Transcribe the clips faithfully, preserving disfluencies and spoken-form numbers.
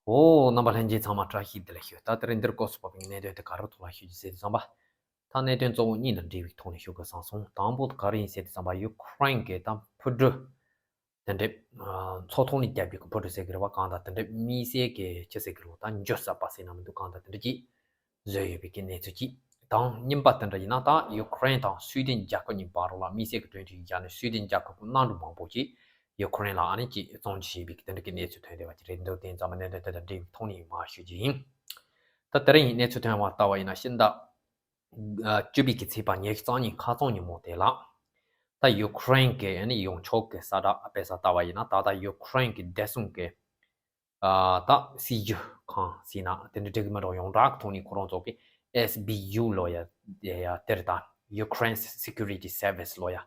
ཨོ། རྣམ་པ་ལྷན་རྒྱས་ཚང་མ་བཀྲ་ཤིས་བདེ་ལེགས་ཞུ། ད་དེ་རིང་འདིར་སྐོར་སུ་བབས་པའི་གནད་དོན་དེ་ག་རེ་ཐོག་ལ་ཞུ་རྒྱུ་ཟེར་དུས་ཙམ་པ། ད་གནད་དོན་གཙོ་བོ་གཉིས་དང་འབྲེལ་བའི་ཐོག་ནས་ཞུ་དགོས་བསམ་སོང་། དང་པོ་དེ་ག་རེ་ཡིན་ཟེར་དུས་ཙམ་པ། ཡུ་ཁུ་རེན་གྱི་ད་འཕུར་གྲུ་དེ་འདྲའི་མཚོ་ཐོག་ནས་བརྒྱབ་པའི་འཕུར་གྲུ་ཟེར་གི་རེད་བ། གང་ལྟར་དེ་འདྲའི་དམིགས་བསལ་གྱི་ཅི་ཟེར་གི་རེད་བ། ད་འཇུ་ས་པ་ཟེར་ན་མི་འདུག་གང་ལྟར་དེ་འདྲ་ཅིག་བཟོས་ཡོད་པའི་གི་གནས་ཚུལ་གཅིག་དང་། གཉིས་པ་དེ་འདྲ་ཡིན་ན། ད་ཡུ་ཁུ་རེན་དང་སུའེ་ཏེན་རྒྱལ་ཁབ་གཉིས་བར་ལ་དམིགས་བསལ་གྱི་གྲོས་མཐུན་བཞག་ནས། སུའེ་ཏེན་རྒྱལ་ཁབ་ཀྱི་གནམ་གྲུ་མང་པོ་ཅིག་ཡུ་ཁུ་རེན་ལ་ཨ་ནི་ཅིག་བཙོང་རྒྱུ་བྱས་པའི་གི་དེ་འདྲ་གི་གནས་ཚུལ་ཐོན་བསྡད་པ་ཅིག་རེད་འདུག་དེ་ཡིན་ཙང་མ་གནད་དོན་དེ་དང་འབྲེལ་བའི་ཐོག་ནས་མར་ཞུ་རྒྱུ་ཡིན། ད་དེ་རིང་གནས་ཚུལ་ཐོན་པ་ལྟ་བ་ཡིན་ན། ཕྱི་ཟླ་བཅུ་པའི་གི་ཚེས་པ་ཉི་ཤུ་རྩ་གཉིས་ཁ་རྩང་ཉིན་མོ་དེ་ལ། ད་ཡུ་ཁུ་རེན་གྱི་ཨ་ནི་ཡོངས་ཁྱབ་ཀྱི་གསལ་བསྒྲགས་དཔེ་ཆ་ལྟ་བ་ཡིན་ན། ད་ལྟ་ཡུ་ཁུ་རེན་གྱི་བདེ་སྲུང་གི་ཨ་ད་སྲིད་ཇུས་ཁང་ཟེར་ན་དེ་འདྲ་འགྲིག་གི་མི་འདུག་ཡོངས་གྲགས་ཐོག་ནས་ཁོ་རང་ཚོ་གི་ཨེས་བི་ཡུ་ལོ་ཡ། ཡ་ཡ་དེར་ད་Ukraine Security Service ལོ་ཡ།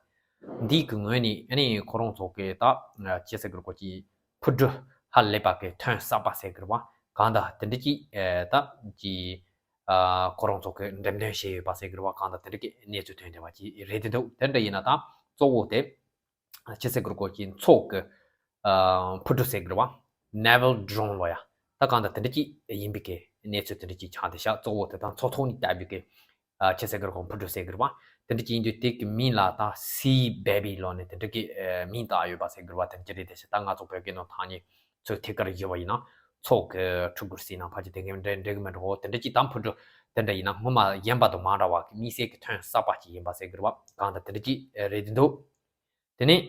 འདི་གི་ངོས་ནས་ཨ་ནི་ཁོ་རང་ཚོ་གི་ད་ཅི་ཟེར་གི་རེད། ཁོ་ཅི་འཕུར་གྲུ་ཧ་ལས་པ་གི་ཐོན་གསར་པ་ཟེར་གི་རེད་བ། གང་ལྟར་དེ་འདྲ་ཅིག་ཨེ་ད་ཅི་ཨ་ཁོ་རང་ཚོ་གི་འགྲེམས་སྟོན་བྱས་ཡོད་པ་ཟེར་གི་རེད་བ། གང་ལྟར་དེ་འདྲ་གི་གནས་ཚུལ་ཐོན་བསྡད་པ་ཅིག་རེད་དེ་འདུག་དེ་འདྲ་ཡིན་ན་ད་གཙོ་བོ་དེ་ཅི་ཟེར་གི་རེད། ཁོ་ཅི་མཚོ་གི་ཨ་འཕུར་གྲུ་ཟེར་གི་རེད་བ། Naval Drone ལོ་ཡ། ད་གང་ལྟར་དེ་འདྲ་ཅིག་ཡིན་པའི་གི་གནས་ཚུལ་དེ་འདྲ་ཅིག་ཆགས་བསྡད་ཤག་གཙོ་བོ་དེ་ད་མཚོ་ཐོག་ནས་བཏབ་པའི་གི་ཨ་ཅི་ཟེར་གི་རེད། ཁོ་འཕུར་གྲུ་ཟེར་གི་རེད་བ། དེ་འདྲ་ཅིག་ཡིན་དུས་དེ་གི་མིང་ལ་ད་Sea Baby ལོ་ནས་དེ་འདྲ་གི་ཨ་མིང་བཏགས་ཡོད་པ་ཟེར་གི་རེད་བ། དེ་འདྲ་ཅིག་རེད་བསྡད་ཤག་ད་ང་ཚོ་བོད་སྐད་ནང་ཐོག་ནས་ཚུར་ཐད་ཀར་བསྒྱུར་བ་ཡིན་ན། མཚོ་གི་འཕུར་གྲུ་ཟེར་ན་ཕལ་ཆེར་དེ་གི་འགྲིག་འགྲིག་གི་མི་འདུག་དེ་འདྲ་ཅིག་ད་འཕུར་གྲུ་དེ་འདྲ་ཡིན་ན་སྔོན་མ་གཞན་པ་དང་མ་འདྲ་བ་གི་དམིགས་བསལ་གི་ཐོན་གསར་པ་ཅིག་ཡིན་པ་ཟེར་གི་རེད་བ། གང་ལྟར་དེ་འདྲ་ཅིག་རེད་དེ་འདུག་དེ་ནས་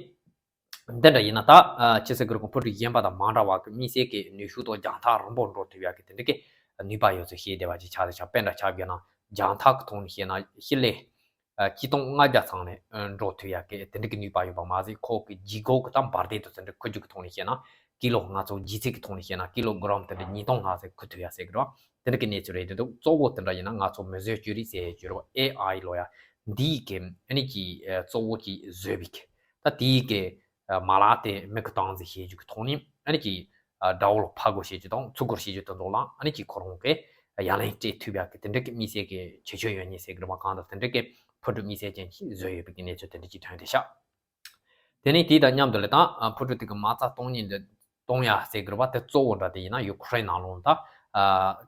འདི་འདྲ་ཡིན་ན་ད་ཨ་ཅི་ཟེར་གི་རེད། ཁོ་འཕུར་གྲུ་གཞན་པ་དང་མ་འདྲ་བ་གི་དམིགས་བསལ་གི་ནུས་ཤུགས་དང་རྒྱང་ཐག་རིང་པོ་འགྲོ་ཐུབ་ཡག་གི་དེ་འདྲ་གི་ནུས་པ་ཡོད་ཚུལ་བཤད་བསྡད་པ་ཅིག་ཆགས་བསྡད་ཤག་དཔེ་འདྲ་ཆ་བཞག་ན་རྒྱང་ཐག་གི་ཐོག་ནས་བཤད་ན་ཤི་ལེ་ཨ་ཆིག་སྟོང་ལྔ་བརྒྱ་ཚང་ནས་ཨ་འགྲོ་ཐུབ་ཡག་གི་དེ་འདྲ་གི་ནུས་པ་ཡོད་པ་མ་ཟད། ཁོ་གི་ལྗིད་ཁོག་གི་ད་འབར་མདེལ་དང་དེ་འདྲ་འཁུར་རྒྱུ་གི་ཐོག་ནས་བཤད་ན་ཀི་ལོ་ང་ཚོ་ལྗིད་ཚད་གི་ཐོག་ནས་བཤད་ན་ཀི་ལོ་གྲམ་དེ་འདྲ་ཉིས་སྟོང་ལྷག་ཙམ་འཁུར་ཐུབ་ཡག་ཟེར་གི་རེད་བ། དེ་འདྲ་གི་གནས་ཚུལ་རེད་དེ་འདུག་གཙོ་བོ་དེ་འདྲ་ཡིན་ན་ང་ཚོ་མིང་བཟོ་བཅོས་རིག་ཟེར་བཅོས་རོགས་ཨེ་ཨའི་ལོ་ཡ། འདིའི་གི་ཨ་ནི་ཅིག་ཨ་གཙོ་བོ་ཅིག་བཟོས་པའི་གི་ད་དེའི་གི་ཨ་མ་ལག་དེ་མིག་གི་སྟངས་འཛིན་བྱེད་རྒྱུ་གི་ཐོག་ནས་ཨ་ནི་ཅིག་ཨ་དགྲ་བོ་ལ་ཕར་རྒོལ་བྱེད་རྒྱུ་དང་ཚུར་རྒོལ་བྱེད་རྒྱུ་དེ་ཚོ་ལ་ཨ་ནི་ཅིག་ཁོ་རང་གི་ཡ་ལན་སྤྲད་ཐུབ་ཡག་གི་དེ་འདྲ་གི་དམིགས་བསལ་གི་ཁྱད་ཆོས་ཡོད་ནི་ཟེར་གི་རེད་བ། གང་ལྟར་དེ་འདྲ་གི་འཕུར་གྲུ་དམིགས་བསལ་ཅན་ཞིག་བཟོས་ཡོད་པའི་གི་གནས་ཚུལ་དེ་འདྲ་ཅིག་ཐོན་བསྡད་ཤག་དེ་ནས་དེ་དང་མཉམ་དུ་ལ་ད་ཨ་འཕུར་གྲུ་དེ་གི་མ་རྩ་གཏོང་ཉིན་འདི་གཏོང་ཡ་ཟེར་གི་རེད་བ། དེ་གཙོ་བོ་འདྲ་དེ་ཡིན་ན་ཡུ་ཁུ་རེན་ནང་ལོགས་ད་ཨ་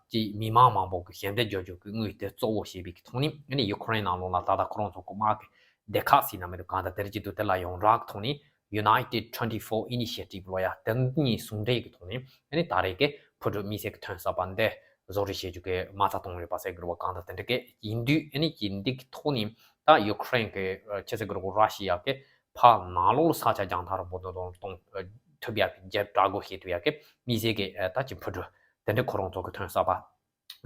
ཅིག་མི་མང་མང་པོ་གི་ཞབས་འདེགས་རྒྱག་རྒྱུ་གི་དངུལ་དེ་གཙོ་བོ་བྱས་པའི་གི་ཐོག་ནས་ཨ་ནི་ཡུ་ཁུ་རེན་ནང་ལོགས་ལ་ད་ལྟ་ཁོ་རང་ཚོ་གི་དམག་གི་སྡེ་ཁག་ཟེར་ན་མི་འདུག་གང་ལྟར་དེ་འདྲ་ཅིག་འདུག་དེ་ལ་ཡོངས་གྲགས་གི་ཐོག་ནས་United twenty-four Initiative ལོ་ཡ། དེ་གཉིས་ཟུང་འབྲེལ་གི་ཐོག་ནས་ཨ་ནི་ད་རེས་ཀྱི་འཕུར་གྲུ་དམིགས་བསལ་གི་ཐོན་གསར་པ་འདི་བཟོ་སྐྲུན་བྱེད་རྒྱུ་གི་མ་རྩ་གཏོང་ཡོད་པ་ཟེར་གི་རེད་བ། གང་ལྟར་དེ་འདྲ་གི་ཡིན་དུས་ཨ་ནི་ཅིག་འདི་གི་ཐོག་ནས་ད་ཡུ་ཁུ་རེན་གི་ཨ་ཅི་ཟེར་གི་རེད། ར་ཤི་ཡ་གི་ཕར་ནང་ལོགས་ལ་ས་ཆ་རྒྱང་ཐག་རིང་པོ་འདི་གཏོང་གཏོང་ཐུབ་ཡག་གི་རྒྱབ་དྲག་རྒོལ་བྱེད་ཐུབ་ཡག་གི་དམིགས་བསལ་གི་ཨ་ད་ཅིག་འཕུར་གྲུ་དེ་འདྲ་ཁོ་རང་ཚོ་གི་ཐོན་གསར་པ་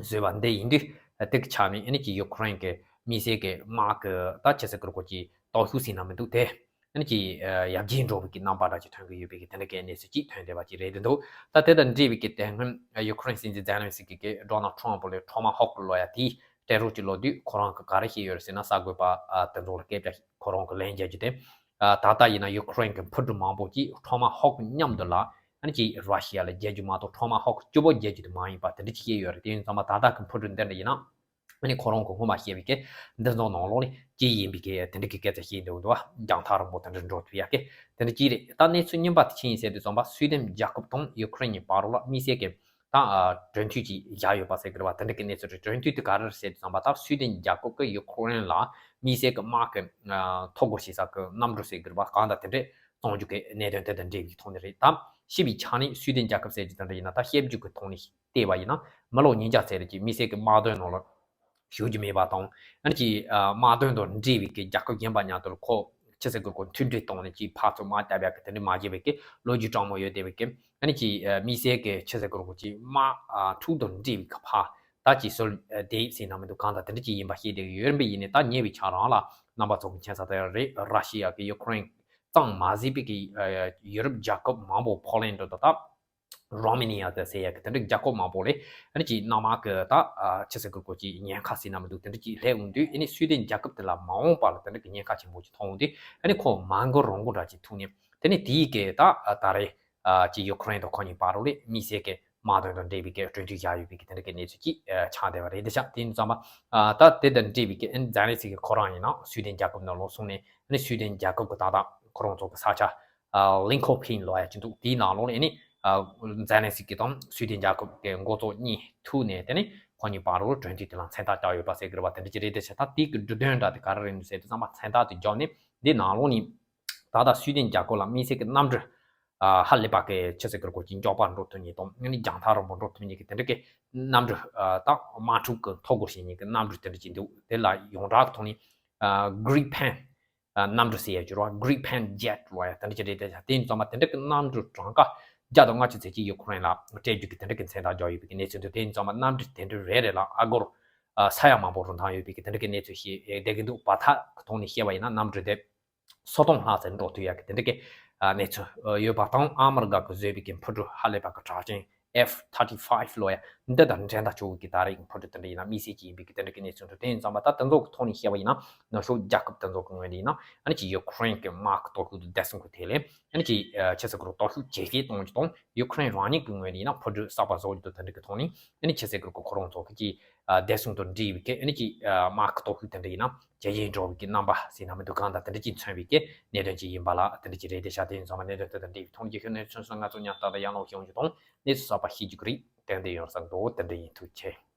བཟོས་པ་འདི་ཡིན་དུས། དེ་གི་ཆ་ནས་ཨ་ནི་ཅིག་ཡུ་ཁུ་རེན་གི་དམིགས་བསལ་གི་དམག་གི་ད་ཅི་ཟེར་གི་རེད། ཁོ་ཅིག་སྟོབས་ཤུགས་ཟེར་ན་མི་འདུག་དེ་ཨ་ནི་ཅིག་ཡར་རྒྱས་འགྲོ་བའི་གི་རྣམ་པ་འདྲ་ཅིག་ཐོན་གི་ཡོད་པའི་གི་དེ་འདྲ་གི་གནས་ཚུལ་ཅིག་ཐོན་བསྡད་པ་ཅིག་རེད་དེ་འདུག་ད་དེ་དང་འབྲེལ་བའི་གི་དེ་སྔོན་ཡུ་ཁུ་རེན་སྲིད་འཛིན་ཛེ་ལན་སི་ཀི་གི་ཌོ་ནལ་ཊམ་ཕ་ལོ་ཡ་ཊོ་མ་ཧོག་ལོ་ཡ་དེའི་སྤྲད་རོགས་ཅིག་ལོ་དུས་ཁོ་རང་གི་ག་རེ་བཤད་ཡོད་རེད་ཟེར་ན། གསར་འགོད་པ་ཨ་དེ་ཚོ་ལ་སྐད་ཆ་ཁོ་རང་གི་ལན་རྒྱག་རྒྱུ་དེ། ཨ་ད་ལྟ་ཡིན་ན་ཡུ་ཁུ་རེན་གི་འཕུར་གྲུ་མང་པོ་ཅིག་ཊོ་མ་ཧོག་མཉམ་དུ་ལ་ཨ་ནི་ཅིག་ར་ཤི་ཡ་ལ་རྒྱག་རྒྱུ་མ་གཏོགས་ཊོ་མ་ཧོག་བཅུ་པོ་རྒྱག་རྒྱུ་དེ་མ་ཡིན་པ་དེ་འདྲ་ཅིག་བཤད་ཡོད་རེད། དེ་ཡིན་ཙང་མ་ད་ལྟ་གི་འཕུར་གྲུ་འདི་འདྲ་ཡིན་ན་ཨ་ནི་ཁོ་རང་གི་སྔོན་མ་བཤད་པའི་གི་འདི་ཚོ་ནང་ལོགས་ནས་ཅིག་ཡིན་པའི་གི་དེ་འདྲ་གི་སྐད་ཆ་བཤད་འདུག་འདུག་བ། རྒྱང་ཐག་རིང་པོ་དེ་འདྲ་འགྲོ་ཐུབ་ཡ་གི་དེ་འདྲ་ཅིག་རེད། ད་གནས་ཚུལ་རྙིང་པ་དེ་ཅི་ཡིན་ཟེར་དུས་ཙམ་པ། སུའེ་ཏེན་རྒྱལ་ཁབ་དང་ཡུ་ཁུ་རེན་གཉིས་བར་ལ་དམིགས་བསལ་གི་ད་ཨ་གྲོས་མཐུན་ཅིག་བཞག་ཡོད་པ་ཟེར་གི་རེད་བ། དེ་འདྲ་གི་གནས་ཚུལ་རེད། གྲོས་མཐུན་དེ་ག་རེ་རེད་ཟེར་དུས་ཙམ་པ། ད་སུའེ་ཏེན་རྒྱལ་ཁབ་ཀྱིས་ཡུ་ཁུ་རེན་ལ་དམིགས་བསལ་གི་དམག་གི་ཨ་ཐོ་འགོད་བྱེད་ས་གི་གནམ་གྲུ་ཟེར་གི་རེད་བ། གང་ལྟར་དེ་འདྲས་གཏོང་རྒྱུ་གི་གནད་དོན་དེ་དང་འབྲེལ་བའི་ཐོག་ནས་རེད། ད་ཞིབ་པའི་ཆ་ནས་སུའེ་ཏེན་རྒྱལ་ཁབ་ཟེར་རྒྱུ་དེ་འདྲ་ཡིན་ན་ད་བཤད་རྒྱུ་གི་ཐོག་ནས་བལྟས་པ་ཡིན་ན་མི་ལོ་ཉིས་བརྒྱ་ཙམ་རེ་ཅིག་དམིགས་བསལ་གི་དམག་དོན་ནང་ལ་ཞུགས་རྒྱུ་མེད་པ་དང་། ཨ་ནི་ཅིག་ཨ་དམག་དོན་དང་འབྲེལ་བའི་གི་རྒྱལ་ཁབ་གཞན་པ་མཉམ་དུ་ཁོ་ཅི་ཟེར་གི་ཁོ་མཐུན་སྒྲིལ་བཏང་ནས་ཅིག་ཕར་ཚུར་དམག་བརྒྱབ་ཡག་གི་དེ་འདྲ་མ་བྱས་པའི་གི་ལོ་རྒྱུས་གྲངས་མང་ཡོད་བསྡད་པའི་གི། ཨ་ནི་ཅིག་ཨ་དམིགས་བསལ་གི་ཅི་ཟེར་གི་རེད། ཁོ་ཅིག་དམག་ཨ་འཁྲུག་དང་འབྲེལ་བའི་གི་ཕར་ད་ཅིག་སོལ་ཨ་དེབ་ཟེར་ན་མི་འདུག་གང་ལྟར་དེ་འདྲ་ཅིག་ཡིན་པ་བཤད་བསྡད་ཀྱི་ཡོད་རེད་པས། ཡིན་ནའི་ད་ཉེ་བའི་ཆར་རང་ལ་རྣམ་པ་ཚོ་གི་མཁྱེན་གསལ་ལྟར་རེད། ར་ཤི་ཡ་གི་ཡུ་ཁུ་རེན་གཙང་མ་ཟད་པའི་གི་ཨ་ཡུ་རོབ་རྒྱལ་ཁབ་མང་པོ་ཕོ་ལན་ཌི་དང་ད་རོ་མེ་ནི་ཡ་དང་ཟེར་ཡ་གི་དེ་འདྲ་རྒྱལ་ཁབ་མང་པོ་ལ་ཨ་ནི་ཅིག་གནམ་དམག་གི་ད་ཨ་ཅི་ཟེར་གི་ཁོ་ཅིག་ཉེན་ཁ་ཟེར་ན་མི་འདུག་དེ་འདྲ་ཅིག་སླེབས་འོང་དུས། ཨ་ནི་སུའེ་ཏེན་རྒྱལ་ཁབ་དེ་ལ་མ་འོངས་པ་ལ་དེ་འདྲ་གི་ཉེན་ཁ་ཆེན་པོ་ཅིག་མཐོང་འོང་དུས། ཨ་ནི་ཁོ་མ་འགུལ་རང་འགུལ་འདྲ་ཅིག་ཐུག་ནས། དེ་ནས་དེའི་གི་ད་ཨ་ད་རེས་ཨ་ཅིག་ཡུ་ཁུ་རེན་དང་ཁོ་གཉིས་བར་ལ་དམིགས་བསལ་གི་དམག་དོན་དང་འབྲེལ་བའི་གི་གྲོས་མཐུན་བཞག་ཡོད་པའི་གི་དེ་འདྲ་གི་གནས་ཚུལ་ཅིག་ཨ་ཆགས་བསྡད་པ་རེད་དེ་ཤག་དེ་ཡིན་ཙང་མ་ཨ་ད་དེ་དང་འབྲེལ་བའི་གི་ཨ་ནི་ཛེ་ལན་སི་ཀི་ཁོ་རང་ཡིན་ན་སུའེ་ཏེན་རྒྱལ་ཁབ་ནང་ལོགས་སོང་ནས། ཨ་ནི་སུའེ་ཏེན་རྒྱལ་ཁབ་གི་ད་ལྟ་ཁོ་རང་ཚོ་གི་ས་ཆ་ཨ་ལིན་ཁོ་ཕིན་ལོ་ཡ་ཅིག་འདུག་དེའི་ནང་ལོགས་ནས་ཨ་ནི་ ཨ་ཛེ་ལན་སི་ཀི་དང་སུའེ་ཏེན་རྒྱལ་ཁབ་ཀྱི་འགོ་གཙོ་གཉིས་ཐུག་ནས་དེ་ནི་ཁོང་གཉིས་བར་དུ་གྲོས་མཐུན་དེ་ལ་མཚན་རྟགས་བཀྱག་ཡོད་པ་ཟེར་གི་རེད་བ། དེ་འདྲ་ཅིག་རེད། དེ་བྱས་ད་དེ་གི་འབྲུ་དོན་འདྲ་དེ་ག་རེ་རེད་འདུག་ཟེར་དུས་ཙམ་པ་མཚན་རྟགས་དེ་བརྒྱབ་ནས་འདི་ནང་ལོགས་ནས་ད་ལྟ་སུའེ་ཏེན་རྒྱལ་ཁབ་ལ་དམིགས་བསལ་གྱི་གནམ་གྲུ་ཨ་ཧ་ལས་པ་གི་ཆི་ཟེར་གི་རེད། གོ་ཅིག་མགྱོགས་པ་འགྲོ་ཐུབ་མཁན་དང་ཨ་ནི་རྒྱང་ཐག་རིང་པོ་འགྲོ་ཐུབ་མཁན་གྱི་དེ་འདྲ་གི་གནམ་གྲུ་ཨ་ད་དམག་འཁྲུག་གི་ཐོག་གོ་བྱེད་མཁན་གྱི་གནམ་གྲུ་དེ་འདྲ་ཅིག་འདུག་དེ་ལ་ཡོངས་གྲགས་ཀྱི་ཐོག་ནས་ཨ་གྷི་རི་ཕེན་ཨ་གནམ་གྲུ་ཟེར་ཡ་ཅིག་རེད་བ། གྷི་རི་ཕེན་ཇེཊ་ལབ་ཡ་དེ་འདྲ་ཅིག་རེད། དེ་དེ་ཡིན་ཙང་མ་དེ་འདྲ་གི་གནམ་གྲུ་གྲངས་ཀ་བརྒྱ་དང་ལྔ་བཅུ་ཙམ་ཅིག་ཡུ་ཁུ་རེན་ལ་སྤྲད་རྒྱུ་གི་དེ་འདྲ་གི་མཚན་རྟགས་བརྒྱབ་ཡོད་པའི་གི་གནས་ཚུལ་འདུག་དེ་ཡིན་ཙང་མ་གནམ་གྲུ་དེ་འདྲ་རེ་རེ་ལ་ཨ་སྒོར་ཨ་ས་ཡ་མང་པོ་རིན་ཐང་ཡོད་པའི་གི་དེ་འདྲ་གི་གནས་ཚུལ་ཞིག་ཨེ་བསྡད་ཀྱི་འདུག་བར་ཐག་གི་ཐོག་ནས་བཤད་པ་ཡིན་ན་གནམ་གྲུ་དེ་སོ་སྟོང་ལྷག་ཙམ་འགྲོ་ཐུབ་ཡ་གི་དེ་འདྲ་གི་ཨ་གནས་ཚུལ་ཨ་ཡོད་པ་དང་། ཨ་མི་རི་ཀ་གི་བཟོས་པའི་གི་འཕུར་གྲུ་ཧ་ལས་པ་གི་གྲགས་ཅན་ཨེཕ་ཐར་ཊི་ཕའིབ་ལབ་ཡ་འདི་དང་འགྲན་ཟླ་ཆེ་བོ་གི་ད་རེས་ཀྱི་འཕུར་གྲུ་དེ་འདྲ་ཡིན་ན་དམིགས་བསལ་གྱི་ཡིན་པའི་གི་དེ་འདྲ་གི་གནས་ཚུལ་འདུག་དེ་ཡིན་ཙང་མ་ད་དེ་ཚོ་གི་ཐོག་ནས་བཤད་པ་ཡིན་ན་ནུབ་ཕྱོགས་རྒྱལ་ཁབ་དེ་ཚོ་གི་ངོས་ནས་ཡིན་ན་ཨ་ནི་ཅིག་ཡུ་ཁུ་རེན་གི་དམག་གི་སྟོབས་ཤུགས་དེ་བདེ་སྲུང་གི་ཐད་ལས་ཨ་ནི་ཅིག་ཨ་ཆི་ཟེར་གི་རེད། སྟོབས་ཤུགས་ཇེ་ཆེ་གཏོང་རྒྱུ་དང་། ཡུ་ཁུ་རེན་རང་ཉིད་ཀྱི་ངོས་ནས་ཡིན་ན་འཕུར་གྲུ་གསར་པ་བཟོ་རྒྱུ་དང་དེ་འདྲ་གི་ཐོག་ནས་ཨ་ནི་ཆི་ཟེར་གི་རེད། ཁོ་ཁོ་རང་ཚོ་གི་ཅིག་ཨ་བདེ་སྲུང་དང་འབྲེལ་བའི་གི་ཨ་ནི་ཅིག་ཨ་དམག་གི་སྟོབས་ཤུགས་དེ་འདྲ་ཡིན་ན་ཇེ་ཆེ་འགྲོ་བའི་གི་རྣམ་པ་ཟེར་ན་མི་འདུག་གང་ལྟར་དེ་འདྲ་ཅིག་མཚོན་པའི་གི་གནད་དོན་ཅིག་ཡིན་པ་ལ་དེ་འདྲ་ཅིག་རེད། དེ་ཤ་དེ་ཡིན་ཙང་མ་གནད་དོན་དེ་དང་འབྲེལ་བའི་ཐོག་ནས་རྒྱུ་ཤོད་གནས་ཚུལ་སོགས་ང་ཚོ་ཉམས་ལྟ་དང་ཡང་ལོག་ཤེས་ཡོང་རྒྱུ་དང་གནས་ཚུལ་གསར་པ་ཤེས་རྒྱུ་གི་རེད། ཏན་ཏན་ཡོང་བསམ་འདུག་དེ་འདྲ་ཡིན། ཐུགས་རྗེ་ཆེ།